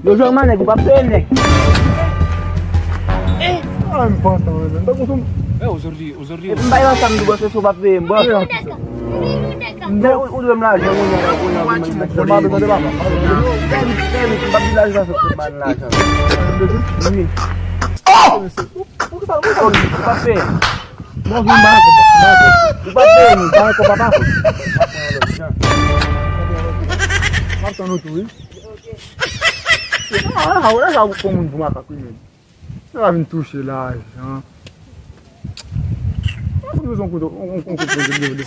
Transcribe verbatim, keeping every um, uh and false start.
Yo jwe manèg, ou p ap peye nèg. Eh, ah, m pantan, men. Tankou sou Eh, ozordi, ozordi. Epi m bay ansanm tou, bòs, se w p ap peye m, bòs. Ou dwe m lajan, ou dwe m lajan, ou dwe m lajan. M pa bezwen de papa. M p ap di lajan, se pou m ba n lajan. Wi. Ou p ap peye m. Ou p ap peye m, m pa gen kòb, papa. M ap tann ou tou, wi. Ah, ah, ah, ah, pou moun pou makak, wi, men. Sa va vin touche lajan. Mwen bezwen koute, on, on, on kout pwojè de, de.